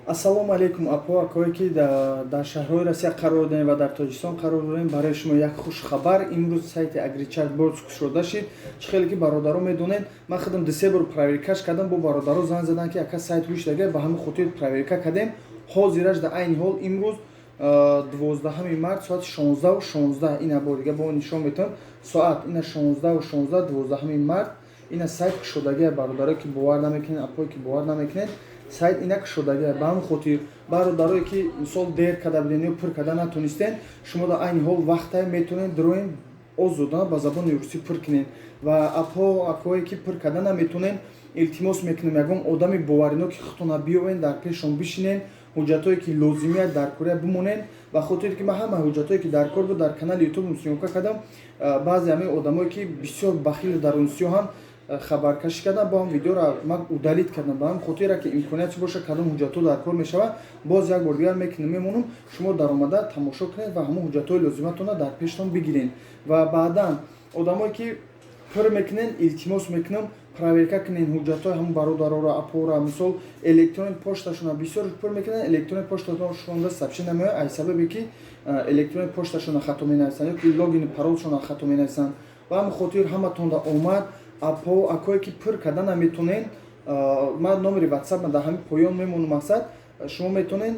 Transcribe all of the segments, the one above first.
Ассалому алайкум, апо, акое, ки дар шаҳрҳои Россия қарор дорем ва дар Тоҷикистон қарор дорем. Барои шумо як хушхабар: имрӯз сайти Агричат боз кушода шид. Чӣ хеле ки, бародаро, медонед, ман худам дусе бор проверкаш кардам. Бо бародаро занг задан, ки ака, сайт гӯшдага. Ба ҳамин хотир проверка кардем. Ҳозираш дар айни ҳол, имрӯз, 12 март, соати 16:16, ина бор дига бо нишон метавон соат, ина 16:16, 12 март, ина сайт кушодагия. Бародарое ки бовар намекунед, апое ки бовар намекунед, сайт ина кушодагия. Ба ҳамин хотир, бародарое ки, мисол, дер карда буден ё пур карда натонистен, шумо дар айни ҳол вақте метавонед дуроен, озодона ба забони русӣ пур кунед. Ва апо, акое ки пур карда наметонен, илтимос мекунем, ягон одами боварино ки худтона биёвен, дар пешон бишинен, ҳуҷҷатҳое ки лозимият дар корея бимонен. Ба хотире ки ман ҳама ҳуҷҷатҳое ки дар кор буд, дар канали Ютуб съёмка кардам. Баъзе ҳамин одамое ки бисёр бахил дар русиёҳанд, хабаркашӣ кардам, бо ҳам видеоро ман удалить кардам. Ба ҳамин хотире ки имконият чи боша, кадом ҳуҷҷатҳо дар кор мешавад, боз як бор дигар мекунем, мемонам, шумо даромада тамошо кунед ва ҳамон ҳуҷҷатҳои лозиматонро дар пештон бигирен. Ва баъдан одамое ки пур мекунен, илтимос мекунам, проверка кунен ҳуҷҷатҳои ҳамон бародароро, апора. Мисол, электронный почташона бисёр пур мекунанд, электронный почташонда сообщение намеояд, аз сабабе ки электронный почташона хато менависанд ё ки логини паролшона хато менависанд. Ба ҳамин хотир ҳаматонда омад. Апо, акое ки пур карда наметонен, ман номери Ватсап дар ҳамин поён мемонам. Мақсад, шумо метонен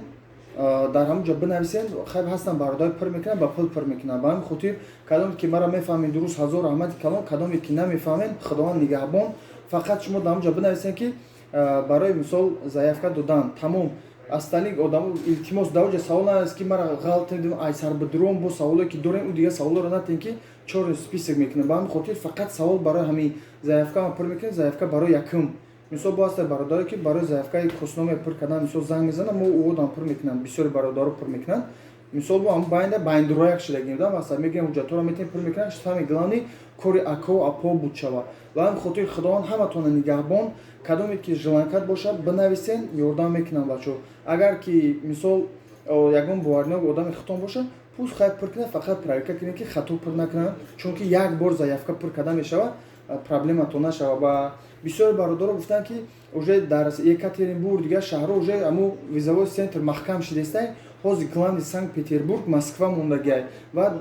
дар ҳамон ҷо бинависен. Хайр, ҳастан бародари пур мекунанд, ба пул пур мекунанд. Ба ҳамин хотир, кадоме ки мара мефаҳмед, дуруст, ҳазор раҳмати калон. Кадоме ки намефаҳмед, Худованд нигаҳбон. Фақат шумо дар ҳамон ҷо бинависен, ки барои мисол заявка додан, тамом. Остальные одамо, илтимос, дар оҷа савол наест, ки мара ғалат, ай сарбидром. Бо саволое ки дорем, ӯ дигар саволоро натем, ки чёрный список мекунем. Ба ҳамин хотир фақат савол барои ҳамин заявка ма пур мекунем, заявка барои якум. Мисол, бо ҳастад бародаре ки барои заявкаи косномер пур кардан, мисол, занг мезанад, мо уодам пур мекунам, бисёри бародаро пур мекунанд. Мисол, бо ҳам байнда байндурояк шидагим да, масалан, мегирем, ҳуҷҷатҳоро метавонем, пур мекунам. Самое главное, кори ако, апо буд шава. Ва ҳамин хотир Худованд ҳаматонро нигаҳбон. Кадоме ки желанкат бошад, бинависен, ёрдам мекунам, бачаҳо. Агар ки, мисол, ягон боваринок одами худтон бошад, пуст хайр пур кунад, фақат проверка кунед, ки хато пур накунад, чунки як бор заявка пур карда мешавад, проблемато нашава. Ва бисёри бародаро гуфтанд, ки уже дар Екатеринбург, дигар шаҳрҳо уже ҳамун визовой центр маҳкам шидестай. Ҳозир главный Санкт Петербург, Москва мондагиай. Ва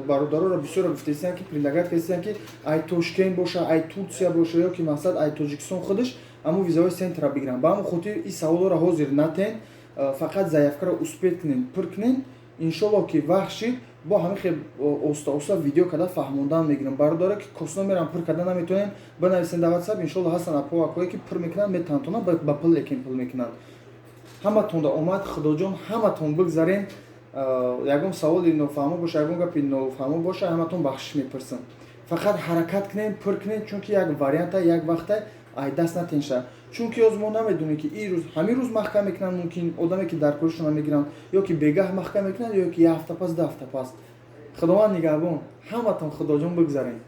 бародароро бисёро гуфтаистанд, ки предлагать кардистанд, ки ай Тошкент боша, ай Турсия боша ё ки, мақсад, ай Тоҷикистон худаш ҳамун визовой центрра бигиранд. Ба ҳамон хотир ин саволҳоро ҳозир натен, фақат заявкаро успеть кунен, пур кунен. Иншоллоҳ, ки вақт шид, бо ҳамин хел оста оста видео карда фаҳмондан мегирам. Бародаро ки косномерам пур карда наметавонем, бинависен дар Ватсап. Иншоллоҳ, ҳастанд апо, акое ки пур мекунанд, метавонанд ба пул, лекин пул мекунанд. Ҳаматонда омад, Худоҷон, ҳаматон бигзарен. Ягон саволи нофаҳмо боша, ягон гапи нофаҳмо боша, ҳаматон бахшиш мепурсам. Фақат ҳаракат кунем, пур кунем, чунки як варианта, як вақта ай даст натенша, чунки ҳоз мо намедонем, ки ин рӯз, ҳамин рӯз маҳкам мекунанд, мумкин одаме ки дар коришона мегиранд, ё ки бегаҳ маҳкам мекунанд, ё ки як ҳафта пас, 2 ҳафта пас. Худованд нигаҳбон, ҳаматон, Худоҷон, бигзарен.